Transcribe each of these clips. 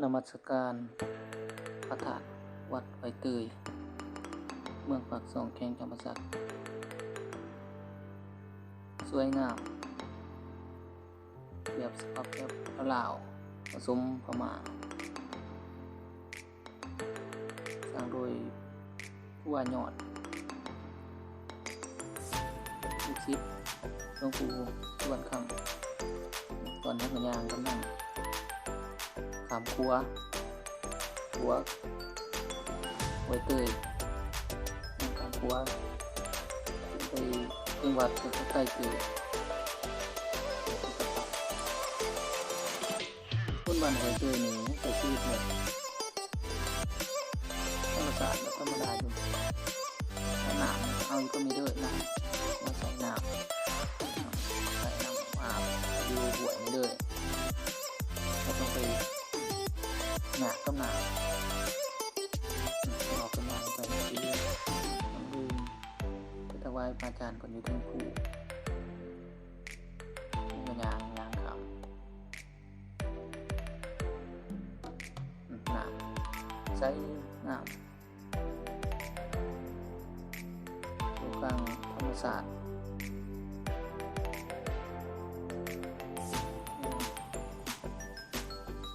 ນະມັດສະການພະທາດວັດໄວເຕີຍ ເມືອງປາກຊ່ອງ ແຂວງຈຳປາສັກ. ສວຍງາມ ແບບສະພາບແບບລາວ ປະສົມພະມ້າ. ສ້າງໂດຍຄູບາຍອດ ລູກສິດຫຼວງປູ່ສຸວັນຄຳ. ຕອນເຮົາກໍຍ່າງກຳລັງຂ້າມຂົວ ຂົວໄວເຕີຍ ຂ້າມຂົວໄປເຖິງວັດກໍໃກ້ເກີດ. ຄົນບ້ານໄວເຕີຍນີ້ຍັງໃຊ້ຊີວິດແບບທຳມະຊາດ ແບບທຳມະດາຢູ່. ນ້ຳເອົາຢູ່ກັບນີ້ເດີ ນ້ຳມາໃສ່ນ້ຳ ໃສ່ນ້ຳອາບຢູ່ຫ້ວຍນີ້ເດີ ບໍ່ຕ້ອງໄປຍາກກັບນ້ຳ. ອອກກຳລັງໄປເລື້ອຍໆ ໄປຖວາຍພະອາຈານເພິ່ນຢູ່ເທິງພູ ກໍຍ່າງ ຍ່າງຂ້າມ ນ້ຳໃສງາມ ຢູ່ກາງທຳມະຊາດ.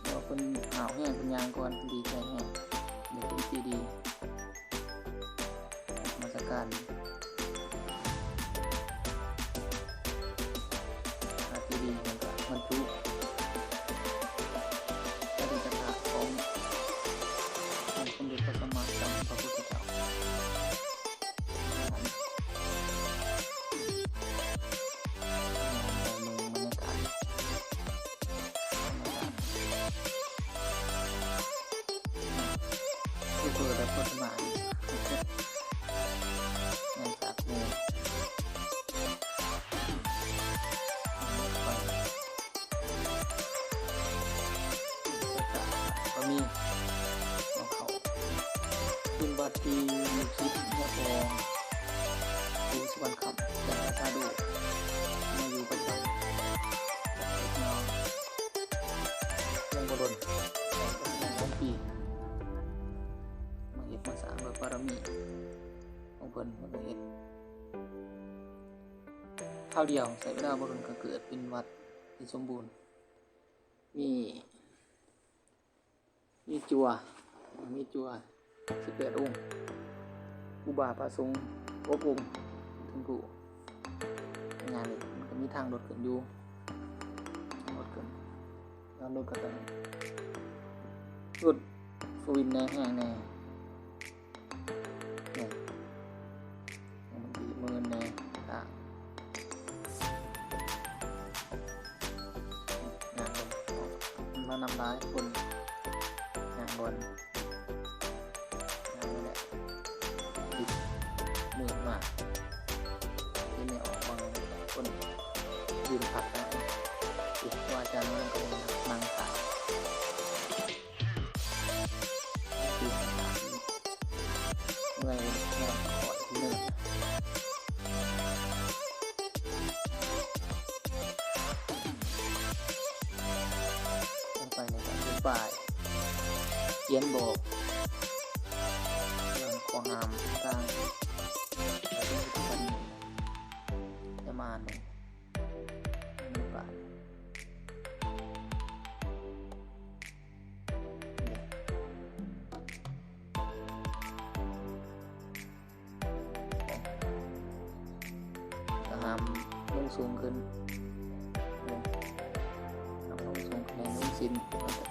ແລ້ວເພິ່ນຫ້າວແຮງ ເພິ່ນຍ່າງກ່ອນ ເພິ່ນດີໃຈແຮງ ໄດ້ເປັນທີ່ດີ. ນະມັດສະການ ອາ ທີ່ດີ ແລ້ວກໍບັນຈຸປະດິດຕະຖານຂອງອົງສົມເດັດພະສຳມາສຳພຸດທະເຈົ້າ. ເບິ່ງບັນຍາກາດ ຄືເປີດແລ້ວເປີດມາ ແມ່ນຄັກແມ່ນ ກໍມີຂອງເຂົາ ຂຶ້ນວັດທີ່ລູກສິດເນາະ ຂອງ ປູ່ສຸວັນຄຳ ເປັນພະສາດູ ມາຢູ່ປະຈຳ ເຮັດມາຍັງບໍ່ດົນ ສອງປີ ມາເຮັດມາສ້າງດ້ວຍບາລະມີຂອງເພິ່ນ ເພິ່ນກໍເຮັດຄາວດຽວ ໃຊ້ເວລາບໍ່ດົນກໍເກີດເປັນວັດທີ່ສົມບູນ ມີ ມີຈົວ ມີຈົວສິບແປດອົງ ຄູບາພະສົງຫົກອົງ ເຖິງຜູ້ ງານນີ້ມັນກໍມີທາງລົດຂຶ້ນຢູ່ ທາງລົດຂຶ້ນ ທາງລົດກໍຕ້ອງຫຼຸດຟູວິນແດ່ ແຮງແດ່. ນີ້ ມັນດີໝື່ນແດ່ ອ່າ ຍ່າງເບິ່ງ ມັນມານຳຫຼາຍຄົນ ຍ່າງກ່ອນ ຍ່າງນີ້ແຫຼະ ດິບມືດມາກ ເຫັນແນວອອກບາງຄົນຢືນພັກໄດ້ ເອີ ຄູອາຈານມານຳກັນ ນັ່ງຖ້າ. ເມື່ອຍແຮງຂ້ອຍເນີ ລົງໄປໃນການອະທິບາຍ ຂຽນບອກເລື່ອງຂໍ້ຫ້າມຕ່າງໆ ແຕ່ເປັນວິທີການນີ້ ຈະມາອ່ານໃນ ໃນການ ກໍຫ້າມລົງສູງຂຶ້ນ ຫ້າມລົງສູງຂຶ້ນໃນລົງສິນ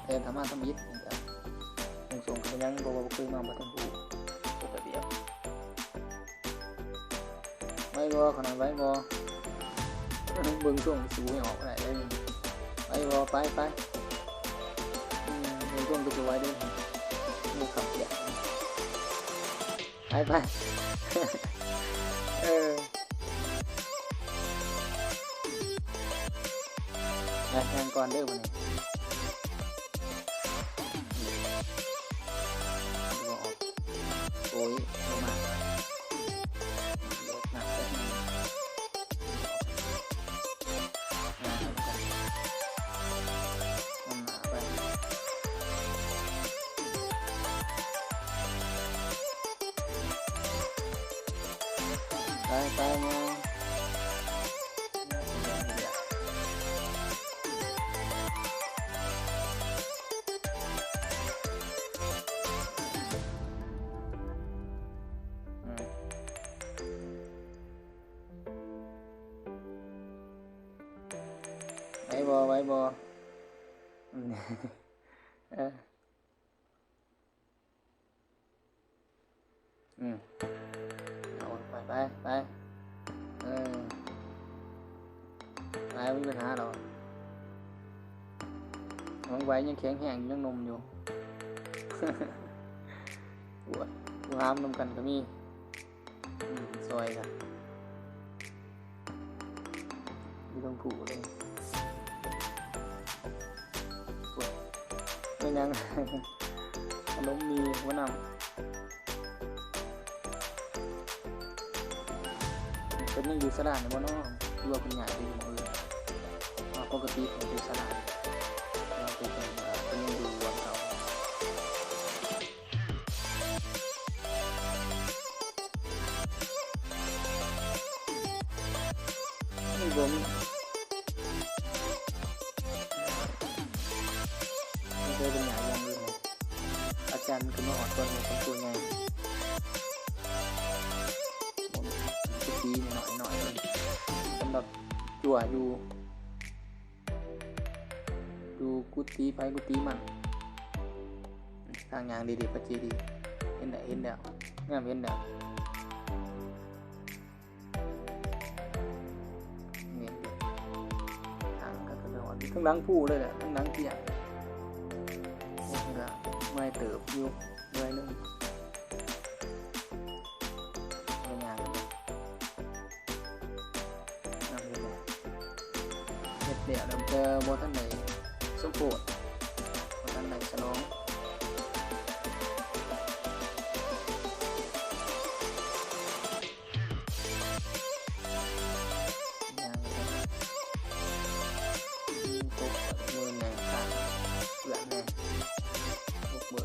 ແຕ່ທຳມະທຳອິດນີ້ກໍລົງສູງຂຶ້ນໄປຫຍັງ ເພາະວ່າບໍ່ເຄີຍມາ ບໍ່ທັນຮູ້ກົດລະບຽບ. ໄວບໍ່ ຂະໜາດໄວບໍ່ ເບິ່ງຊ່ວງສູງອອກໄດ້ເລີຍ ໄວບໍ່ ໄປ ໄປ ອືມ ເບິ່ງຊ່ວງຄືຊິໄວເດ້ ໝູ່ຂັບປຽກ ໄປ ໄປ ເອີ ໄປ ຍ່າງກ່ອນເດີບັດນີ້. ບໍ່ອອກ ໂອ້ຍ ບໍ່ມາ ລົດໜັກແທ້ ນຳໜ້າໄປ ນຳໜ້າໄປ. ໄປ ໄປ ຍ່າງ ອືມ ໄຫວບໍ່ ໄຫວບໍ່? ເອີ ອືມ ເອົາ ໄປ ໄປ ໄປ ເອີ ໄປ ບໍ່ມີບັນຫາດອກ ຍັງໄຫວ ຍັງແຂງແຮງ ຍັງໜຸ່ມຢູ່ ປວດ ຜູ້ງາມນຳກັນກໍມີ. ອືມ ຊ່ອຍກັນ ຢູ່ເທິງພູເລີຍ ໂອ້ຍ ແມ່ນຫຍັງ ຂະໜົມໝີ່ຫົວໜຳ ເພິ່ນຍັງຢູ່ສາລານີ້ບໍ່ເນາະ ຫຼືວ່າເພິ່ນຍ້າຍໄປຢູ່ໝ່ອງອື່ນ? ເພາະວ່າປົກກະຕິເພິ່ນຢູ່ສາລາ ແຕ່ວ່າເພິ່ນ ເພິ່ນຍັງຢູ່ບ່ອນເກົ່າ. ນີ້ບໍ່ມີ ບໍ່ເຄີຍເປັນຫຍັງເລື່ອງນີ້ ອາຈານຂຶ້ນມາຮອດກ່ອນໝູ່ ເປັນຕົວໃຫຍ່ ເປັນປີນ້ອຍໆ ສຳລັບຈົວຢູ່ ຢູ່ກຸຕິໃຜກຸຕິມັນ ທາງຍ່າງດີໆ ພະເຈດີ ເຫັນແລ້ວ ເຫັນແລ້ວ ງາມ ເຫັນແລ້ວ ນີ້ ທາງກໍຄືໄປຮອດ ຢູ່ທາງຫຼັງພູເລີຍແຫຼະ ທາງຫຼັງກຽງ ໂອ້ ກໍເມື່ອຍເຕີບຢູ່ໜ້ອຍໜຶ່ງ ໄປຍ່າງ ເຮັດແລ້ວ ແຕ່ບໍ່ທັນໄດ້ສົມໂພດ ບໍ່ທັນໄດ້ສະຫຼອງ ຕົກມືແນ່ ຂ້າງເພື່ອນແນ່ ຕົກເບີ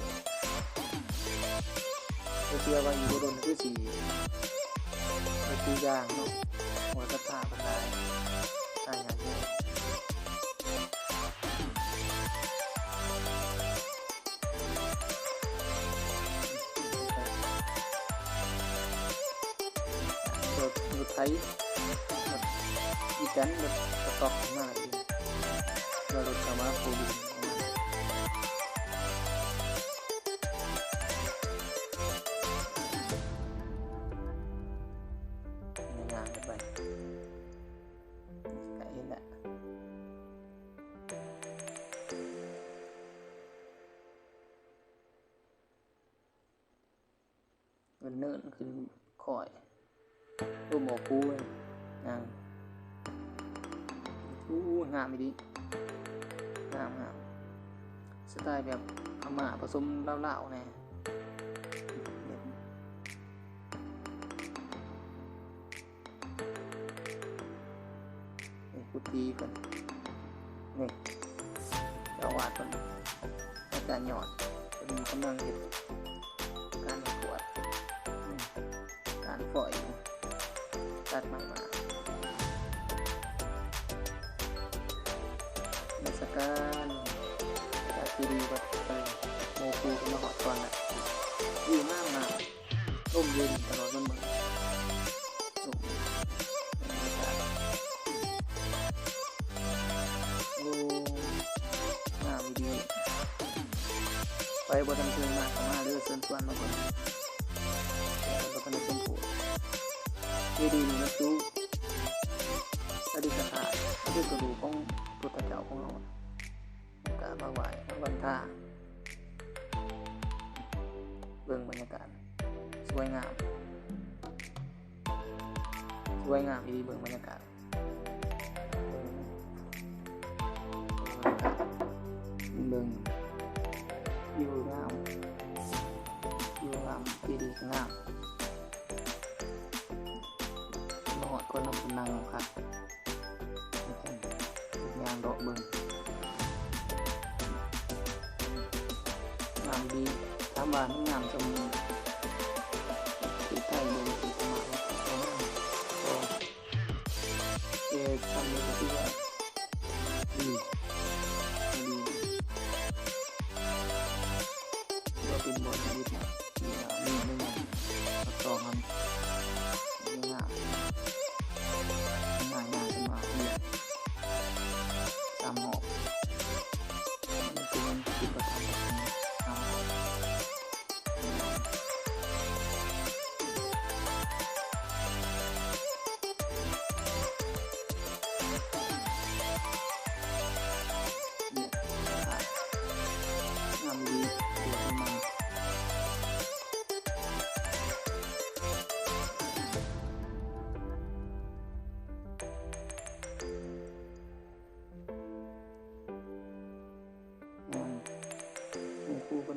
ກໍເຊື່ອວ່າອີກບໍ່ດົນຄືຊິໄປປູຢາງເນາະ ວ່າສັດທາເພິ່ນຫຼາຍ ຫຼາຍຢ່າງແທ້ ລົດ ລົດໄຖ ລົດອີແຕນ ລົດສະຕັອກມາອີກ ແລ້ວລົດເຂົ້າມາປູດິນ ຍ່າງໄປ ໃກ້ແລ້ວ ເນີນຂຶ້ນຄ່ອຍ ລົມອອກພູ ຍ່າງ ໂອ້ ງາມອີ່ຫຼີ ງາມໆ ສະໄຕແບບພະມ້າປະສົມລາວໆແນ່. ນີ້ ກຸຕິເພິ່ນ ນີ້ ເຈົ້າອາວາດເພິ່ນ ອາຈານຍອດ ເພິ່ນກຳລັງເຮັດການກວດ ການຟອຍຢູ່ ຕັດໄມ້ມາ ນະມັດສະການ ຈາກທີ່ດີວັດ ໂມຄູກໍມາຮອດກ່ອນລະ ວິວງາມໆ. ລົມເຢັນຕະຫຼອດວັນມື້ ລົມ ໂອ້ ງາມອີ່ຫຼີ ໃຜບໍ່ທັນເຄີຍມາກໍມາເດີ ເຊີນຊວນມາເບິ່ງ ແຕ່ບໍ່ທັນໄດ້ສົມໂພດ ເຈດີນີ້ມັນຈຸອະດີດຕະທາດ ຄືກະດູກຂອງພຸດທະເຈົ້າຂອງເຮົາ ກະມາໄຫວ້ມາວັນທາ ເບິ່ງບັນຍາກາດ ສວຍງາມ ສວຍງາມອີ່ຫຼີ ເບິ່ງບັນຍາກາດ ເບິ່ງ ເບິ່ງ ວິວງາມ ວິວງາມ ເຈດີກໍງາມ ມາຮອດກ່ອນເນາະ ນັ່ງພັກ ຍ່າງເລາະເບິ່ງ ງາມດີ ຖາມວ່າມັນງາມສ່ຳປະເທດໄທບໍ່ ປະເທດພະມ້າ ບໍ່ງາມ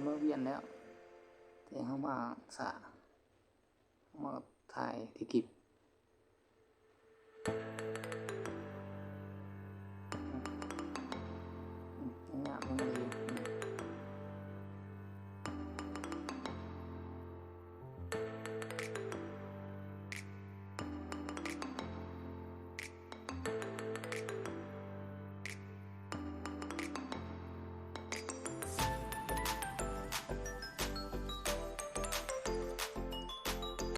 ເວົ້າວຽນແລ້ວ ແຕ່ເຮົາມາສາ ເຮົາມາຖ່າຍທີ່ຄລິບ